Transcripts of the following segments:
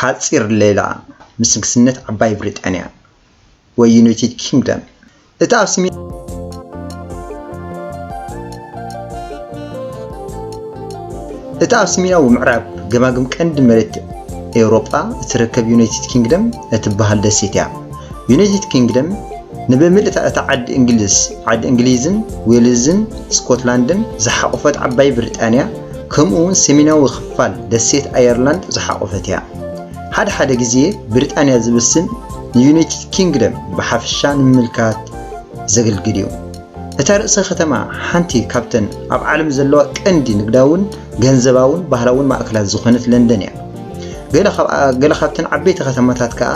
ሓጺር ሌላ ምስ ንግስነት ዓባይ ብሪጣንያ ወይ ዩናይትድ ኪንግደም። እቲ ኣብ ሰሜን እቲ ኣብ ሰሜናዊ ምዕራብ ገማግም ቀንዲ መሬት ኤውሮጳ እትርከብ ዩናይትድ ኪንግደም እትበሃል ደሴት እያ። ዩናይትድ ኪንግደም ንብምልእታ እታ ዓዲ እንግሊዝ፣ ዓዲ እንግሊዝን ዌልዝን ስኮትላንድን ዝሓቖፈት ዓባይ ብሪጣንያ፣ ከምኡ እውን ሰሜናዊ ክፋል ደሴት ኣየርላንድ ዝሓቖፈት እያ። ሓደ ሓደ ግዜ ብሪጣንያ ዝብል ስም ንዩናይትድ ኪንግደም ብሓፈሻ ንምምልካት ዘገልግል እዩ። እታ ርእሰ ከተማ ሓንቲ ካብተን ኣብ ዓለም ዘለዋ ቀንዲ ንግዳውን ገንዘባውን ባህላውን ማእከላት ዝኾነት ለንደን እያ። ገለ ካብ-፣ ገለ ካብተን ዓበይቲ ከተማታት ከኣ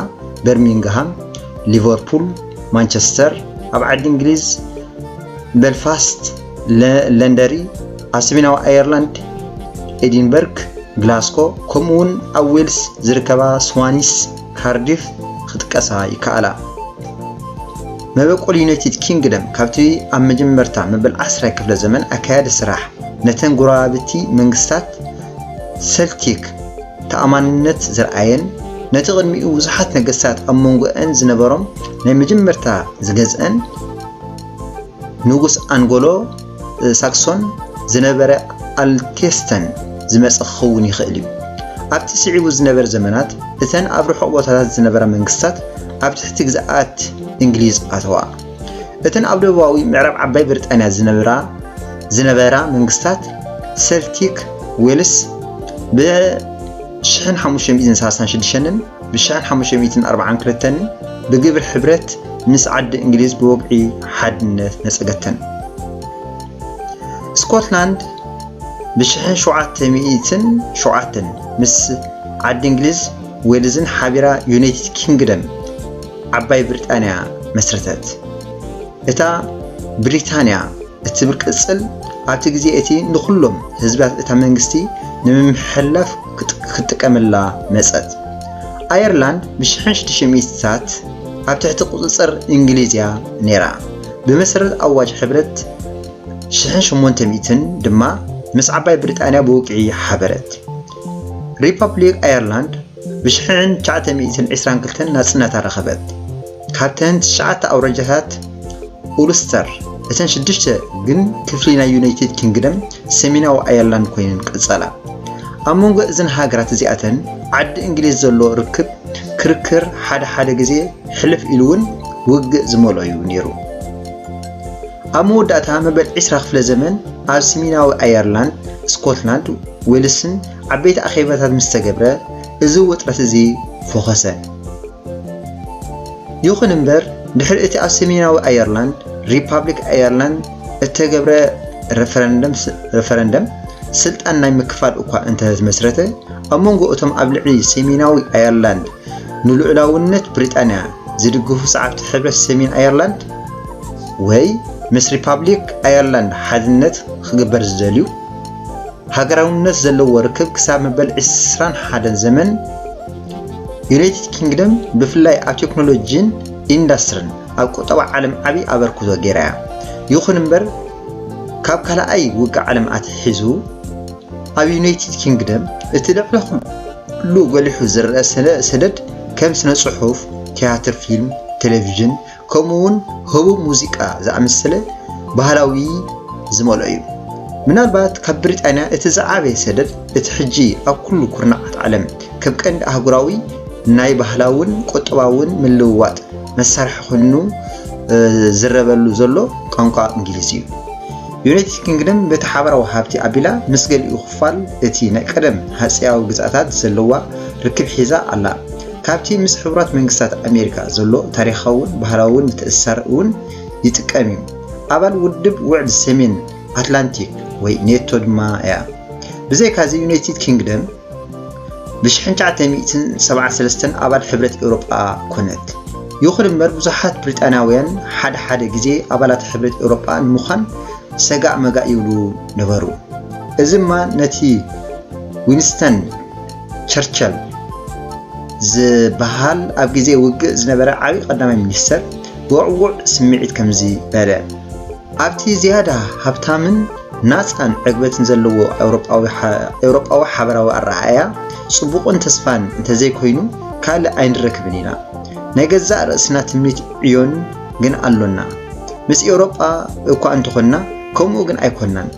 በርሚንግሃም፣ ሊቨርፑል፣ ማንቸስተር፣ ኣብ ዓዲ እንግሊዝ ቤልፋስት፣ ለ-፣ ለንደሪ፣ ኣብ ሰሜናዊ ኣየርላንድ ኤዲንበርግ፣ ግላስኮ፣ ከምኡውን ኣብ ዌልስ ዝርከባ ስዋኒስ፣ ካርዲፍ ክጥቀሳ ይከኣላ። መበቆል ዩናይትድ ኪንግደም ካብቲ ኣብ መጀመርታ መበል ዓስራይ ክፍለ ዘመን ኣካያዲ ስራሕ ነተን ጎረባብቲ መንግስታት ሰልቲክ ተኣማንነት ዘርኣየን፣ ነቲ ቅድሚኡ ብዙሓት ነገስታት ኣብ መንጎአን ዝነበሮም ናይ መጀመርታ ዝገዝአን ንጉስ ኣንጎሎ ሳክሶን ዝነበረ ኣልቴስተን ዝመጸ ክኸውን ይኽእል እዩ። ኣብቲ ስዒቡ ዝነበረ ዘመናት፣ እተን ኣብ ርሑቕ ቦታታት ዝነበራ መንግስታት ኣብ ትሕቲ ግዝኣት እንግሊዝ ኣተዋ። እተን ኣብ ደቡባዊ ምዕራብ ዓባይ ብሪጣንያ ዝነበራ፣ ዝነበራ መንግስታት ሰልቲክ ዌልስ ብ ሽሕን ሓሙሽተ ሚእትን ሰላሳን ሽዱሽተን ብ ሽሕን ሓሙሽተ ሚእትን ኣርባዓን ክልተን ብግብሪ ሕብረት ምስ ዓዲ እንግሊዝ ብወግዒ ሓድነት ነጸገተን። ስኮትላንድ ብ ሽሕን ሸውዓተ ሚእትን ሸውዓተን ምስ ዓዲ እንግሊዝ ዌልዝን ሓቢራ ዩናይትድ ኪንግደም ዓባይ ብሪጣንያ መስረተት። እታ ብሪታንያ እትብል ቅጽል ኣብቲ ግዜ እቲ ንኹሎም ህዝብታት እታ መንግስቲ ንምምሕልላፍ ክጥ-፣ ክትጥቀመላ መጸት። ኣየርላንድ ብሽሕን ሽዱሽተ ሚእትታት ኣብ ትሕቲ ቁጽጽር እንግሊዝ እያ ነይራ። ብመሰረት ኣዋጅ ሕብረት ሽሕን ሸሞንተ ሚእትን ድማ ምስ ዓባይ ብሪጣንያ ብውግዒ ሓበረት። ሪፓብሊክ ኣየርላንድ ብሽሕን ትሽዓተ ሚእትን ዕስራን ክልተን ናጽነታ ረኸበት። ካብተን ትሽዓተ ኣውራጃታት ኡልስተር፣ እተን ሽዱሽተ ግን ክፍሊ ናይ ዩናይትድ ኪንግደም ሰሜናዊ ኣየርላንድ ኮይነን ቀጸላ። ኣብ መንጎ እዘን ሃገራት እዚኣተን ዓዲ እንግሊዝ ዘሎ ርክብ ክርክር ሓደ ሓደ ግዜ ሕልፍ ኢሉ እውን ውግእ ዝመልኦ እዩ ነይሩ። ኣብ መወዳእታ መበል ዕስራ ክፍለ ዘመን ኣብ ሰሜናዊ ኣየርላንድ፣ ስኮትላንድ፣ ዌልስን ዓበይቲ ኣኼባታት ምስ ተገብረ፣ እዚ ውጥረት እዚ ፈኾሰ። ይኹን እምበር፣ ድሕሪ እቲ ኣብ ሰሜናዊ ኣየርላንድ፣ ሪፓብሊክ ኣየርላንድ እተገብረ ረፈረንደም ስ-፣ ረፈረንደም ስልጣን ናይ ምክፋል እኳ እንተ ተመስረተ፣ ኣብ መንጎ እቶም ኣብ ልዕሊ ሰሜናዊ ኣየርላንድ ንልኡላውነት ብሪጣንያ ዝድግፉ ሰዓብቲ ሕብረት ሰሜን ኣየርላንድ ወይ ምስ ሪፓብሊክ ኣየርላንድ ሓድነት ክግበር ዝደልዩ፣ ሃገራውነት ዘለዎ ርክብ ክሳብ መበል ዕስራን ሓደን ዘመን ዩናይትድ ኪንግደም ብፍላይ ኣብ ቴክኖሎጂን ኢንዳስትርን ኣብ ቁጠባ ዓለም ዓቢ ኣበርክቶ ገይራ እያ። ይኹን እምበር፣ ካብ ካልኣይ ውግእ ዓለም ኣትሒዙ ኣብ ዩናይትድ ኪንግደም እቲ ልዕሊ ኩሉ ጎሊሑ ዝረአ ሰለ-፣ ሰደድ ከም ስነ ጽሑፍ፣ ቲያትር፣ ፊልም፣ ቴሌቪዥን፣ ከምኡ እውን ህቡብ ሙዚቃ ዝኣመሰለ ባህላዊ ዝመልኦ እዩ። ምናልባት ካብ ብሪጣንያ እቲ ዝዓበየ ሰደድ፣ እቲ ሕጂ ኣብ ኩሉ ኩርናዓት ዓለም ከም ቀንዲ ኣህጉራዊ ናይ ባህላውን ቁጠባውን ምልውዋጥ መሳርሒ ኮይኑ፣ እ፣ ዝረበሉ ዘሎ ቋንቋ እንግሊዝ እዩ። ዩናይትድ ኪንግደም በቲ ሓባራዊ ሃብቲ ኣቢላ ምስ ገሊኡ ክፋል እቲ ናይ ቀደም ሃጸያዊ ግዝኣታት ዘለዋ ርክብ ሒዛ ኣላ። ካብቲ ምስ ሕቡራት መንግስታት ኣሜሪካ ዘሎ ታሪኻውን ባህላውን ምትእስሳር እውን ይጥቀም እዩ። ኣባል ውድብ ውዕል ሰሜን ኣትላንቲክ ወይ ኔቶ ድማ እያ። ብዘይካዚ ዩናይትድ ኪንግደም ብሽሕን ትሽዓተ ሚእትን ሰብዓን ሰለስተን ኣባል ሕብረት ኤውሮጳ ኮነት። ይኹን እምበር ብዙሓት ብሪጣንያውያን ሓደ ሓደ ግዜ ኣባላት ሕብረት ኤውሮጳ ንምዃን ሰጋእ መጋእ ይብሉ ነበሩ። እዚ ድማ ነቲ ዊንስተን ቸርቸል ዝበሃል ኣብ ግዜ ውግእ ዝነበረ ዓቢ ቀዳማይ ሚኒስተር ብዕዉዕ ስምዒት ከምዚ በለ፣ ኣብቲ ዝያዳ ሃብታምን ናጻን ዕግበትን ዘለዎ ኤውሮጳዊ ሓ-፣ ኤውሮጳዊ ሓበራዊ ኣረኣእያ ጽቡቕን ተስፋን እንተዘይኮይኑ ካልእ ኣይንረክብን ኢና። ናይ ገዛእ ርእስና ትምኒት ዕዮን ግን ኣሎና። ምስ ኤውሮጳ እኳ እንተኾንና ከምኡ ግን ኣይኮንናን።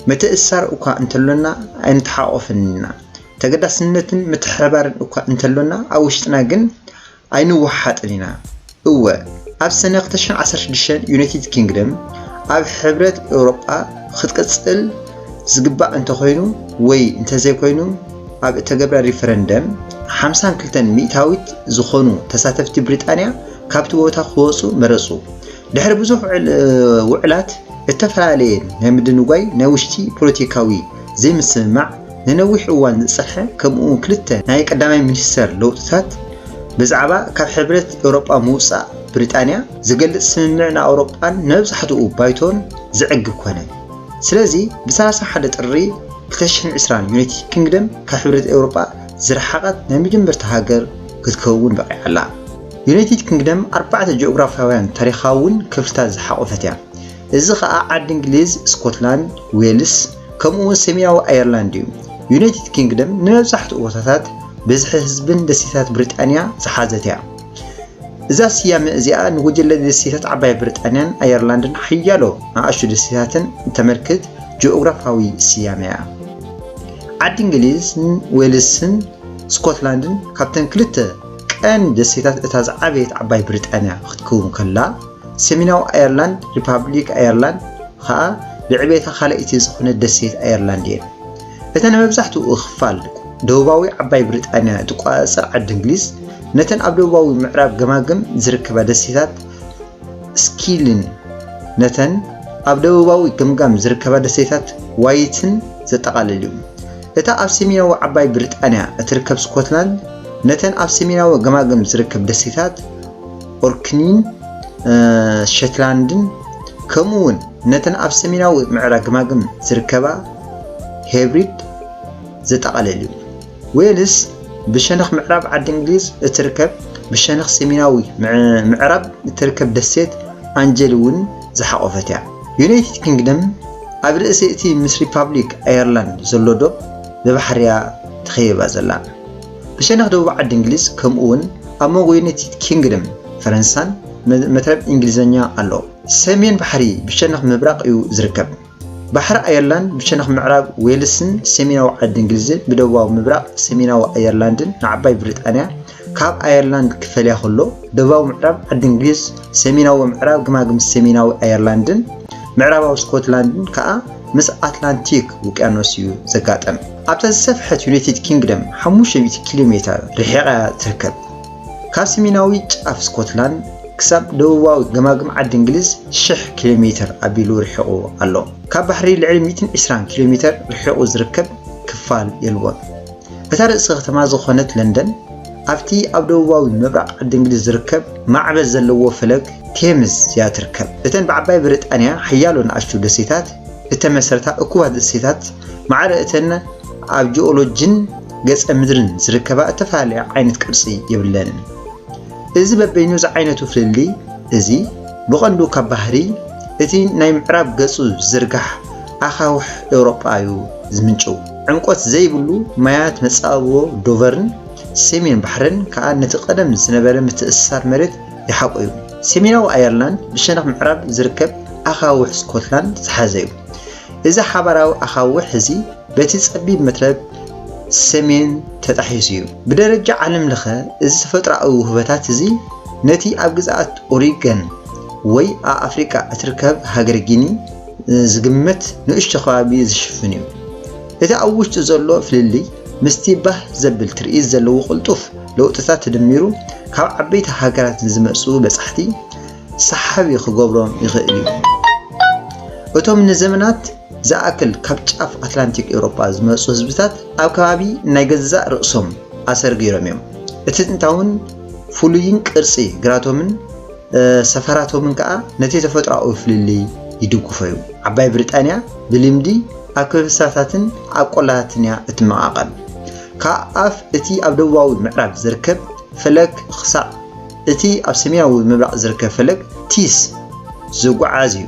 ምትእስሳር እኳ እንተሎና ኣይንተሓቆፍን ኢና። ተገዳስነትን ምትሕብባርን እኳ እንተሎና ኣብ ውሽጥና ግን ኣይንወሓጥን ኢና። እወ፣ ኣብ ሰነ ክልተ ሽሕን ዓሰርተ ሽዱሽተን ዩናይትድ ኪንግደም ኣብ ሕብረት ኤውሮጳ ክትቅጽል ዝግባእ እንተኾይኑ ወይ እንተዘይኮይኑ ኣብ እተገብረ ሪፈረንደም ሓምሳን ክልተን ሚእታዊት ዝኾኑ ተሳተፍቲ ብሪጣንያ ካብቲ ቦታ ክወጹ መረጹ። ድሕሪ ብዙሕ ውዕል-፣ ውዕላት እተፈላለየ ናይ ምድንጓይ ናይ ውሽጢ ፖለቲካዊ ዘይምስምማዕ ንነዊሕ እዋን ዝጸንሐ ከምኡ እውን ክልተ ናይ ቀዳማይ ሚኒስተር ለውጥታት ብዛዕባ ካብ ሕብረት ኤውሮጳ ምውጻእ ብሪጣንያ ዝገልጽ ስምምዕ ንኣውሮጳን ንመብዛሕትኡ ባይቶን ዘዕግብ ኮነ። ስለዚ ብ ሰላሳ ሓደ ጥሪ ክልተ ሽሕን ዕስራን ዩናይትድ ኪንግደም ካብ ሕብረት ኤውሮጳ ዝረሓቐት ናይ መጀመርታ ሃገር ክትከውን በቒዓ ኣላ። ዩናይትድ ኪንግደም ኣርባዕተ ጂኦግራፊያውያን ታሪኻውን ክፍልታት ዝሓቖፈት እያ። እዚ ኸኣ ዓዲ እንግሊዝ፣ ስኮትላንድ፣ ዌልስ፣ ከምኡ እውን ሰሜናዊ ኣየርላንድ እዩ። ዩናይትድ ኪንግደም ንመብዛሕትኡ ቦታታት ብዝሒ ህዝብን ደሴታት ብሪጣንያ ዝሓዘት እያ። እዛ ስያመ እዚኣ ንጉጅለ ደሴታት ዓባይ ብሪጣንያን ኣየርላንድን ሓያሎ ንኣሽቱ ደሴታትን እተመልክት ጂኦግራፋዊ ስያመ እያ። ዓዲ እንግሊዝን ዌልስን ስኮትላንድን ካብተን ክልተ ቀንዲ ደሴታት እታ ዝዓበየት ዓባይ ብሪጣንያ ክትከውን ከላ፣ ሰሜናዊ ኣየርላንድ፣ ሪፓብሊክ ኣየርላንድ፣ ኸኣ ብዕቤታ ካልኣይቲ ዝኾነት ደሴት ኣየርላንድ እየን። እተን መብዛሕትኡ ክፋል ደቡባዊ ዓባይ ብሪጣንያ እትቆጻጸር ዓዲ እንግሊዝ፣ ነተን ኣብ ደቡባዊ ምዕራብ ገማግም ዝርከባ ደሴታት ስኪልን ነተን ኣብ ደቡባዊ ገምጋም ዝርከባ ደሴታት ዋይትን ዘጠቓልል እዩ። እታ ኣብ ሰሜናዊ ዓባይ ብሪጣንያ እትርከብ ስኮትላንድ፣ ነተን ኣብ ሰሜናዊ ገማግም ዝርከብ ደሴታት ኦርክኒን፣ እ፣ ሸትላንድን፣ ከምኡ እውን ነተን ኣብ ሰሜናዊ ምዕራብ ገማግም ዝርከባ ሄብሪድ ዘጠቓልል እዩ። ዌልስ ብሸነኽ ምዕራብ ዓዲ እንግሊዝ እትርከብ፣ ብሸነኽ ሰሜናዊ ምዕ-፣ ምዕራብ እትርከብ ደሴት ኣንጀል እውን ዝሓቖፈት እያ። ዩናይትድ ኪንግደም ኣብ ርእሲ እቲ ምስ ሪፓብሊክ ኣየርላንድ ዘሎ ዶብ ብባሕሪ እያ ተኸቢባ ዘላ። ብሸነኽ ደቡብ ዓዲ እንግሊዝ፣ ከምኡ እውን ኣብ መንጎ ዩናይትድ ኪንግደም ፈረንሳን መ-፣ መትረብ እንግሊዝኛ ኣሎ። ሰሜን ባሕሪ ብሸነኽ ምብራቕ እዩ ዝርከብ። ባሕሪ ኣየርላንድ ብሸነኽ ምዕራብ ዌልስን ሰሜናዊ ዓዲ እንግሊዝን ብደቡባዊ ምብራቕ ሰሜናዊ ኣየርላንድን ንዓባይ ብሪጣንያ ካብ ኣየርላንድ ክፈልያ ከሎ፣ ደቡባዊ ምዕራብ ዓዲ እንግሊዝ፣ ሰሜናዊ ምዕራብ ገማግም ሰሜናዊ ኣየርላንድን ምዕራባዊ ስኮትላንድን ከኣ ምስ ኣትላንቲክ ውቅያኖስ እዩ ዘጋጠም። ኣብታ ዝሰፍሐት ዩናይትድ ኪንግደም ሓሙሽተ ሚእቲ ኪሎ ሜተር ርሒቓ ትርከብ። ካብ ሰሜናዊ ጫፍ ስኮትላንድ ክሳብ ደቡባዊ ገማግም ዓዲ እንግሊዝ ሽሕ ኪሎ ሜተር ኣቢሉ ርሒቑ ኣሎ። ካብ ባሕሪ ልዕሊ ሚእትን ዕስራን ኪሎ ሜተር ርሒቑ ዝርከብ ክፋል የልቦን። እታ ርእሲ ከተማ ዝኾነት ለንደን ኣብቲ ኣብ ደቡባዊ ምብራቕ ዓዲ እንግሊዝ ዝርከብ ማዕበል ዘለዎ ፈለግ ቴምዝ እያ ትርከብ። እተን ብዓባይ ብሪጣንያ ሓያሎ ንኣሽቱ ደሴታት እተመስረታ እኩባት ደሴታት፣ ማዕረ እተን ኣብ ጂኦሎጂን ገጸ ምድርን ዝርከባ እተፈላለየ ዓይነት ቅርጺ የብለንን። እዚ በበይኑ ዝዓይነቱ ፍልልይ እዚ ብቐንዱ ካብ ባህሪ እቲ ናይ ምዕራብ ገጹ ዝዝርጋሕ ኣኻውሕ ኤውሮጳ እዩ ዝምንጭው። ዕምቆት ዘይብሉ ማያት መጻብቦ ዶቨርን ሰሜን ባሕርን ከኣ ነቲ ቀደም ዝነበረ ምትእስሳር መሬት ይሓቆዩ። ሰሜናዊ ኣየርላንድ ብሸነኽ ምዕራብ ዝርከብ ኣኻውሕ ስኮትላንድ ዝሓዘ እዩ። እዚ ሓባራዊ ኣኻውሕ እዚ በቲ ጸቢብ መትረብ ሰሜን ተጣሒሱ እዩ። ብደረጃ ዓለም ለኸ፣ እዚ ተፈጥሮኣዊ ውህበታት እዚ ነቲ ኣብ ግዝኣት ኦሪገን ወይ ኣብ ኣፍሪቃ እትርከብ ሃገረ ጊኒ ዝግመት ንእሽቶ ከባቢ ዝሽፍን እዩ። እቲ ኣብ ውሽጡ ዘሎ ፍልልይ፣ ምስቲ ባህ ዘብል ትርኢት ዘለዎ ቅልጡፍ ለውጥታት ተደሚሩ፣ ካብ ዓበይቲ ሃገራት ንዝመጹ በጻሕቲ ሰሓቢ ክገብሮም ይኽእል እዩ። እቶም ንዘመናት ዝኣክል ካብ ጫፍ ኣትላንቲክ ኤውሮጳ ዝመጹ ህዝብታት ኣብ ከባቢ ናይ ገዛእ ርእሶም ኣሰር ገይሮም እዮም። እቲ ጥንታውን ፍሉይን ቅርጺ ግራቶምን፣ እ፣ ሰፈራቶምን ከኣ ነቲ ተፈጥሮኣዊ ፍልልይ ይድግፎ እዩ። ዓባይ ብሪጣንያ ብልምዲ ኣብ ከበሳታትን ኣብ ቆላታትን እያ እትመቓቐል። ካብ ኣፍ እቲ ኣብ ደቡባዊ ምዕራብ ዝርከብ ፈለግ ክሳዕ እቲ ኣብ ሰሜናዊ ምብራቕ ዝርከብ ፈለግ ቲስ ዝጓዓዝ እዩ።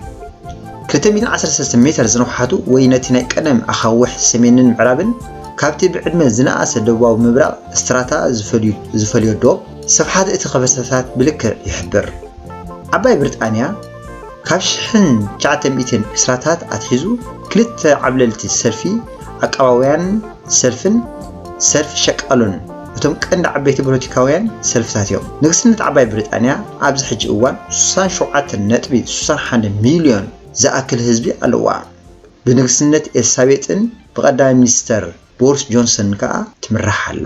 ክልተ ሚእትን ዓሰርተ ሰለስተ ሜተር ዝነውሓቱ ወይ ነቲ ናይ ቀደም ኣኻውሕ ሰሜንን ምዕራብን ካብቲ ብዕድመ ዝነኣሰ ደቡባዊ ምብራቕ ስትራታ ዝፈልዩ- ዝፈልዮ ዶብ፣ ስፍሓት እቲ ከበሳታት ብልክዕ ይሕብር። ዓባይ ብሪጣንያ ካብ ሽሕን ትሽዓተ ሚእትን ዕስራታት ኣትሒዙ ክልተ ዓብለልቲ ሰልፊ ዓቃባውያን ሰልፍን ሰልፊ ሸቃሎን እቶም ቀንዲ ዓበይቲ ፖለቲካውያን ሰልፍታት እዮም። ንግስነት ዓባይ ብሪጣንያ ኣብዚ ሕጂ እዋን ስሳን ሸውዓተ ነጥቢ ስሳን ሓደ ሚልዮን ዝኣክል ህዝቢ ኣለዋ። ብንግስነት ኤልሳቤጥን ብቐዳማይ ሚኒስተር ቦሪስ ጆንሰንን ከኣ ትምራሕ ኣላ።